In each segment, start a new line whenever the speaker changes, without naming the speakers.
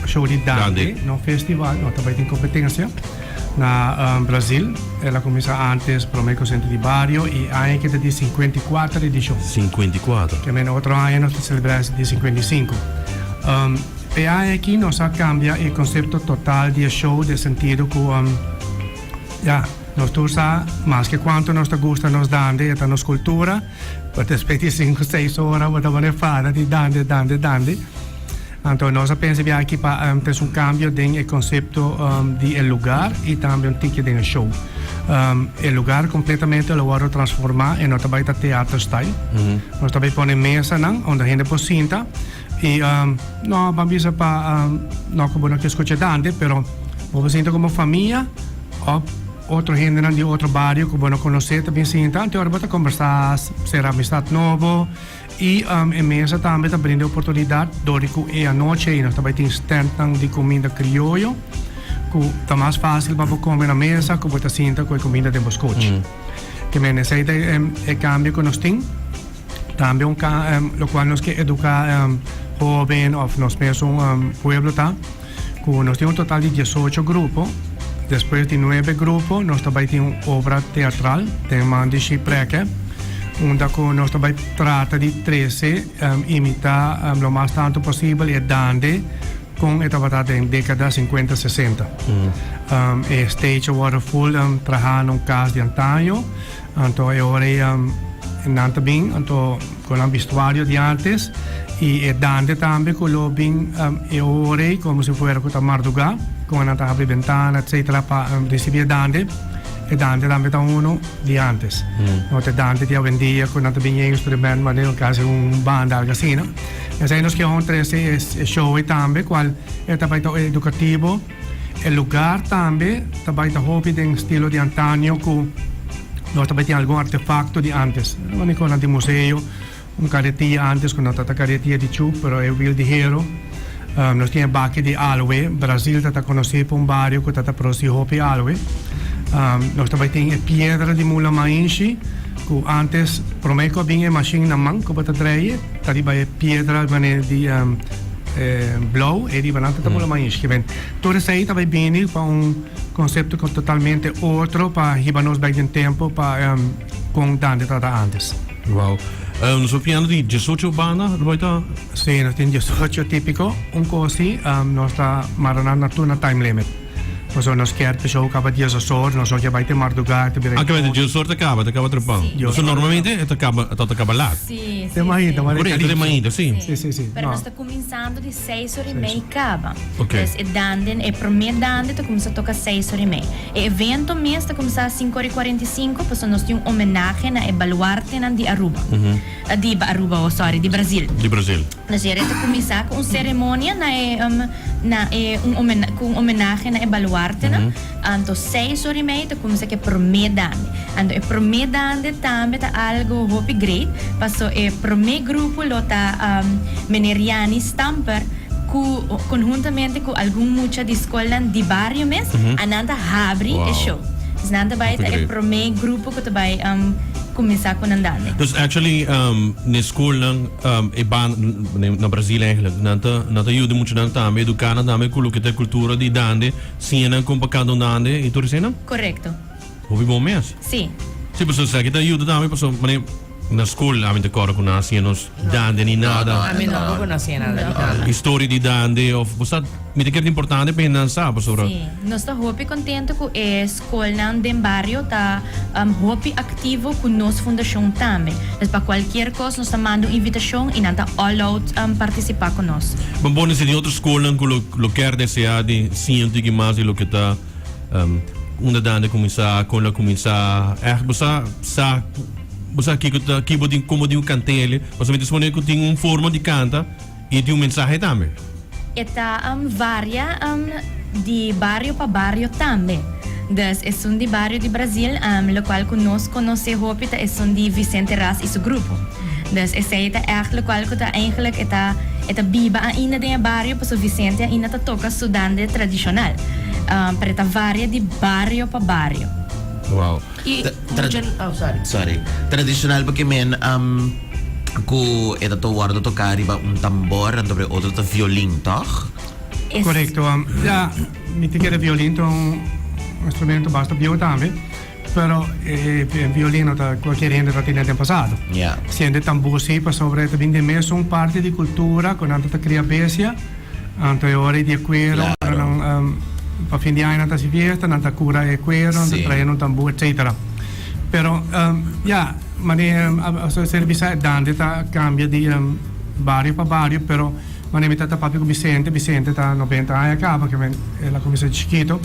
show di Dande, no festival, no ta bai tin competencia na Brazil. El a cuminsa antes prome cu Centro di Bario y aña aki ta di 54 edicion.
54.
Ke men otro aña nos ta celebra di 55. E aña aki nos a cambia e concepto total di e show den sentido cu ya, nos tur sa maske cuanto nos ta gusta nos dande, e ta nos cultura. Bo ta spek di sinku seis ora bo ta pone fada di dande dande dande. Anto nos a pensa bia aki pa trese un kambio den e konsepto di e lugar i tambe un tiki den e show. E lugar kompletamente lo wòrdu transformá e no ta bai ta teater style. Nos ta bai pone mesanan unda hende por sinta i no ban bisa pa no ku bo no ke skucha dande pero bo por sinta komo famia òf Otro hendenan di otro bario ku bo no konosé ta bin sinta, anto ora bo ta kombersá, sera amistat nobo i e mesa tambe ta brinda e oportunidat dor di ku e anochi ei nos ta bai tin stèntnan di kuminda krioyo ku ta mas fásil pa bo kome na mesa ku bo ta sinta ku e kuminda den bo skochi. Ke men esei ta e kambio ku nos tin. Tambe un lokual nos ke eduká hóben òf nos mesun pueblo ta. Ku nos tin un total di diesocho grupo. Despues di nuebe grupo nos ta bai tin un obra teatral den man di Shi Preke, unda ku nos ta bai trata di trese, imitá lo mas tantu posibel e dande kon e tabata den dekada sinkuenta, sesenta. E stage a wòrdu ful trahá na un kas di antaño, anto e ora ei nan ta bin, anto. Ku nan bistuario di antes i e dande tambe ku lo bin e ora ei komo si fuera ku ta mardugá ku nan ta habri bentana etcetera pa risibí e dande. E dande tambe ta uno di antes. No ta e dande di awendia ku nan ta bin e instrument manera kasi un banda algo asina. Esei nos ke hon trese e show ei tambe kual e ta bai ta edukativo. E lugar tambe ta bai ta hopi den stilo di antaño ku nos ta bai tin algun artefakto di antes. Manera nan tin museo, un karetia antes ku no ta ta karetia di chup pero e wiel di hero. Nos tin e baki di aloe. Brazil ta ta konosí pa un bario ku ta ta produsí hopi aloe. Nos ta bai tin e piedra di mula mainshi ku antes promé ku a bin e mashin na man ku bo ta drei ta riba e piedra manera di blou e riba nan ta ta mula mainshi. Ke men tur esei ta bai bini pa un konsepto totalmente otro pa hiba nos bek den tempo pa kon dande tabata antes.
Wow. Nos ta piando di diesocho banda lo bai ta?
Sí, nos tin diesocho típiko. Un kos sí, nos ta mara nan na tur na time limit. Pasobra nos kier pa e show kaba diesosor, nos no kier bai te mardugá, te bira
Ah, kaba diesosor ta kaba, ta kaba trempan.
Sí.
Pasobra normalmente e ta kaba, e ta kaba lat.
Sí, sí,
Te mainta,
sí.
mane
Correcto, te
caliche.
mainta, sí.
Sí, sí, sí.
Pero
No.
nos ta kuminsando di seis ora i mei kaba.
Ok.
Dus e dande, e promé dande ta kuminsá toka seis ora i mei. E evento mes ta kuminsá sinku ora i kuarenta i sinku pasobra nos tin un homenahe na e baluartenan di Aruba. Di Aruba, oh sorry, di Brazil.
Di Brazil.
Nos yere ta kuminsá ku un seremonia na e na e un homena ku un homenahe na e baluartenan. Anto seis ora i mei ta kuminsá ku e promé dande. Anto e promé dande tambe ta algu hopi great paso e promé grupo lo ta meneer Janny Stamper ku konhuntamente ku algun mucha di skolnan di bario mes a nan ta habri e show. Dus nan ta bai ta e promé grupo ku ta bai kuminsá ku nan dande.
Dus actually n'e skolnan e ban na Brazil eigenlijk nan ta nan ta yuda muchanan tambe eduká nan tambe ku loke ta e kultura di dande siña nan kon pa kanta un dande i tur eseinan?
Korekto.
Hopi bon mes.
Sí.
Sí pasobra esaki ta yuda tambe pasobra manera na skol ami ta kòrda ku nan a siña nos dande ni nada.
Ami tampoco no a siña nada di dande.
Historia di dande of bo sa mi ta kere ta importante pa hende nan sa pasobra.
Sí, nos ta hopi contento cu e scolnan den bario ta hopi activo cu nos fundacion tambe. Dus pa cualkier cos nos ta manda un invitacion y nan ta all out participa cu nos.
Bon bon si tin otro scolnan cu lo lo kier desea di siña un tiki mas di loke ta unda dande cuminsa, con lo cuminsa, echt bo sa sa bo sa kico ta ki bo tin como tin un cantele pasobra mi ta supone cu tin un forma di canta y tin un mensahe tambe.
E ta varia di bario pa bario tambe. Dus esun di bario di Brazil locual cu nos conoce hopi ta esun di Vicente Ras y su grupo. Dus esey ta echt locual cu ta eigenlijk e ta e ta biba ainda den e bario pasobra Vicente ainda ta toca su dande tradicional. Pero e ta varia di bario pa bario.
Wow.
Y mucha oh sorry.
Sorry. Tradicional porque men cu e ta to wordo toca riba un tambor anto e otro ta violin, toch?
Korekto. Ya, mi ta kere violin ta un instrumento basta bieu tambe, pero e violin no ta cualkier hende ta tene den pasado. Siendo e tambú si, pasobra e ta bin den mesun parti di cultura cu nan ta ta cria besia, anto e ora di e cuero, ora nan pa fin di aña nan ta haci fiesta, nan ta cura e cuero, nan ta trae un tambú, etcetera. Pero, ya, manera a ser bisa e dande ta cambia di bario pa bario, pero. Manera mi ta papia ku Vicente, Vicente ta 90 aña kaba, ke men el a kuminsá chikito,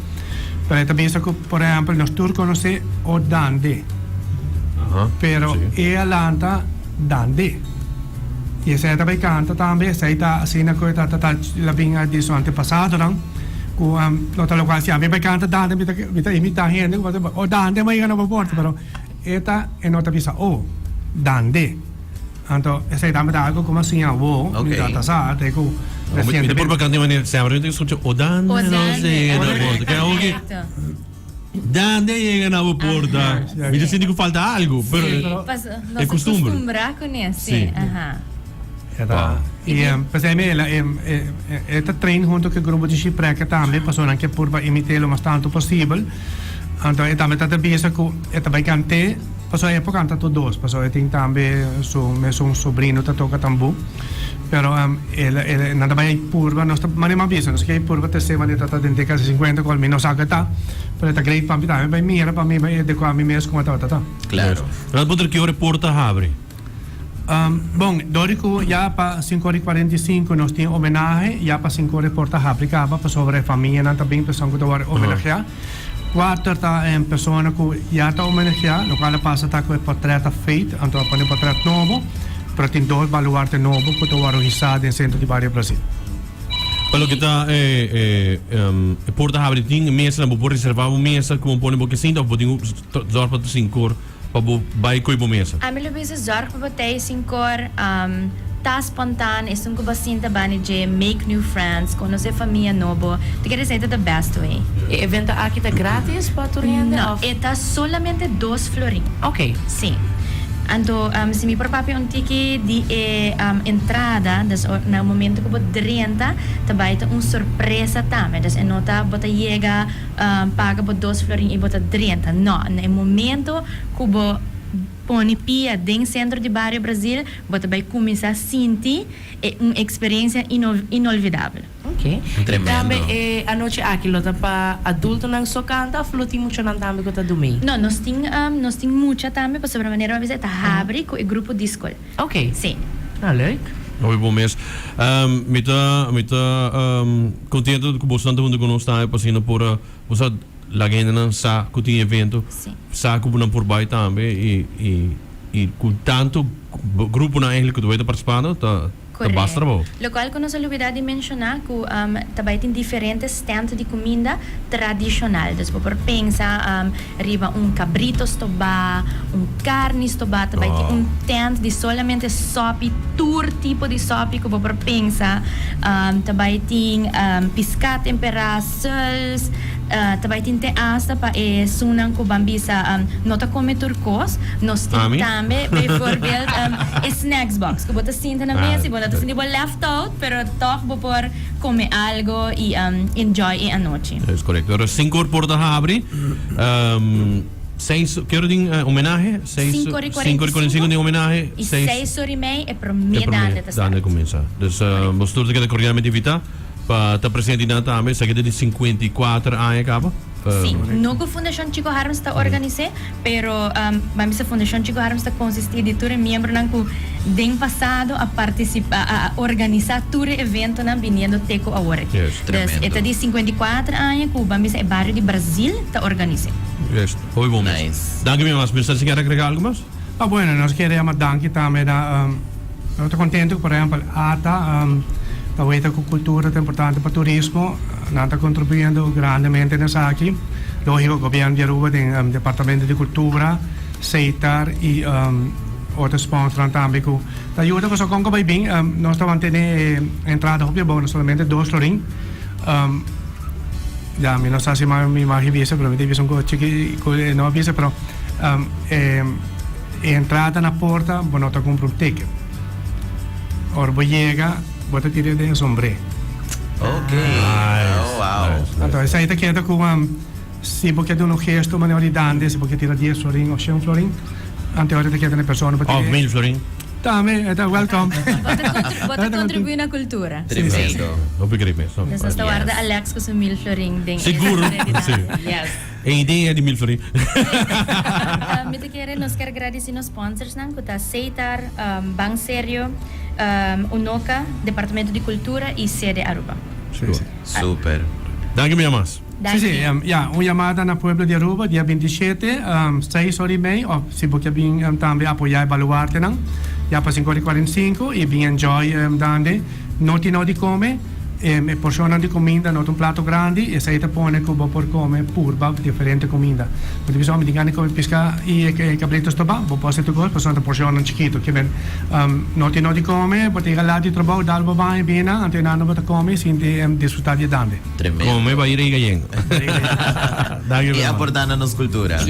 pero e ta bisa ku por ehèmpel nos tur konosé o dande, pero e a lanta dande i esei a ta bai kanta tambe, esei ta asina ku e ta ta la bin di su antepasadonan ku no ta lokual si ami bai kanta dande mi ta mi ta imitá hende ku o dande maiga no por porta, pero e ta e no ta bisa o dande. Anto esei tambe ta algo ku mi a siña awo, mi ta ta sa te ku
resientemente. Mi ta por bakante manera semper mi ta skucha o dande nos yega na porta. Ke awo ke dande a yega na bo porta. Mi ta sinti ku falta algo, pero e kustumber.
Nos a kustumbrá kuné, si.
I p'esei mi e ta train hunto ku e grupo di Shipreke tambe pasobra nan ke purba imit'é lo mas tantu posibel. Anto e tambe ta ta bisa ku e ta bai kant'é pasobra e por kanta tur dos pasobra e tin tambe su mesun sobrino ta toka tambú. Pero el el nan ta bai purba nos ta manera mi a bisa nos ke purba terser manera ta ta den dékada di sinkuenta kual mi no sa ku e ta pero e ta great pa mi tambe bai mira pa mi bai adekuá mi mes kuma tabata ta.
Claro.
Nan por ki ora e porta habri?
Bon, dor di ku ya pa sinku ora i 45 nos tin homenahe, ya pa sinku ora e porta habri kaba pasobra e famianan ta bin persona ku ta wòrdu homenageá. Kuater ta e persona ku ya ta homenageá, lokual a pasa ta ku e portrèt a fade, anto a pone portrèt nobo, pero tin dos baluarte nobo ku ta wòrdu hisá den sentro di bario Brazil.
Pa loke ta e porta habri tin mesanan, bo por reservá bo mesa ku bo pone bo ke sinta òf bo tin ku zòrg pa sinku or? Pa bo bai koe bo mesa.
Ami lo bisa zorg pa bo tei sin kor, ta spontaan, esun ku bo sinta bani dje, make new friends, konosé famia nobo, ta kere esei ta the best way.
E evento aki ta gratis pa tur hende
No,
of?
e ta solamente dos florin.
Ok.
Sí. Anto si mi por papia un tiki di e entrada, dus na momento ku bo drenta ta bai ta un sorpresa tambe, dus e no ta bo ta yega Paga bo dos florin i bo ta drenta. No, na e momento ku bo pone pia den Centro di Bario Brazil, bo ta bai kuminsá sinti e un eksperensia inolvidabel.
Ok. I tambe e anochi aki lo ta pa adultonan so kanta òf lo tin muchanan tambe ku ta dumí?
No, nos tin nos tin mucha tambe pasobra manera bo a bisa e ta habri ku e grupo di skol.
Ok.
Sí.
Ah, leuk.
Hopi bon mes. Mi ta mi ta contento cu bosonan ta hunto cu nos tambe pa asina por a bo sa laga hendenan sa cu tin evento,
Sí.
sa cu nan por bay tambe y y y cu tanto gruponan eigenlijk cu ta bay ta participando ta ta basta trabou.
Locual cu nos a lubida di menciona cu ta bay tin diferente stand di cuminda tradicional. Dus bo por pensa riba un cabrito stobá, un carni stobá, ta bay tin un tent di solamente sopi, tur tipo di sopi cu bo por pensa. Ta bay tin piscá temperá, suls, ta bay tin te hasta pa e esunnan cu ban bisa no ta come tur cos. Nos tin tambe bijvoorbeeld e snacks box cu bo ta sinta na mesa y bo no ta sinti bo left out, pero toch bo por come algo y enjoy e anochi.
Es correcto. Ora 5 or porta habri. Seis, ke ora tin homenahe? Seis,
5 or y
5 or y 45 tin homenahe.
Y 6 or y mei e prome dande ta start.
Dande cuminsa. Dus boso tur ta keda cordialmente invita pa ta presente nan tambe. Esaki ta di 54 aña caba.
Sí, no cu Fundacion Chico Harms ta organise, pero ban bisa Fundacion Chico Harms ta consisti di tur e miembronan cu den pasado a participa, a organisa tur e eventonan biniendo te cu awor aki.
Yes.
Dus e ta di 54 aña cu ban bisa e bario di Brazil ta organise.
Yes, hopi bon mes.
Nice.
Danki mi mas. Mister si kier agrega algo mas?
Ah bueno, nos kier yama danki tambe na nos ta contento cu por ehempel ata ta weta cu cultura ta importante pa turismo, nan ta contribuyendo grandemente na esaki. Logico gobierno di Aruba den departamento di cultura, Seitar y otro sponsornan tambe cu ta yuda pasobra con cu bay bin nos ta mantene e entrada hopi abou, no solamente dos florin. Ya mi no sa si mi magi bisa pero mi ta bisa un cos chiki cu e no a bisa pero e entrada na porta bo no ta cumpra un ticket. Ora bo yega bo ta tira den e sombré.
Ok.
Anto, esey ta keda cu si bo kier duna un gesto manera di dande, si bo kier tira 10 florin of 100 florin, anto ora ta keda na e persona pa
Of 1000 florin.
Tambe, e ta welcome.
Bo ta contribui na cultura.
Tremendo.
Hopi great mes.
Dus nos ta warda Alex cu su 1000 florin den
Seguro.
Si.
Yes.
E idea di 1000 florin.
Mi ta kere nos kier gradici nos sponsors nan cu ta Setar, Ban Serio, Unoca, Departamento di Cultura y Sede Aruba.
Si.
Super.
Danki mi mas.
Si, ja, un yamada na pueblo di Aruba, dia 27, 6 or y mei, of si bo kier bin tambe apoya e baluarte nan, ya pa 5 or y 45, y bin enjoy dande, no tin no di come, e porcionnan di cuminda no ta un plato grandi, esey ta pone cu bo por come purba diferente cuminda. Bo ta bisa, "Oh, mi tin gana di come pisca y e cabrito stoba," bo por haci tur cos, pasobra ta porcionnan chikito. Ke men, no tin no di come, bo ta yega laat di trabou, dal bo baño, bini nan, anto nan bo ta come y sinti disfruta di e dande.
Tremendo.
Come barriga yen. Danki
Y
mi
aporta na nos cultura.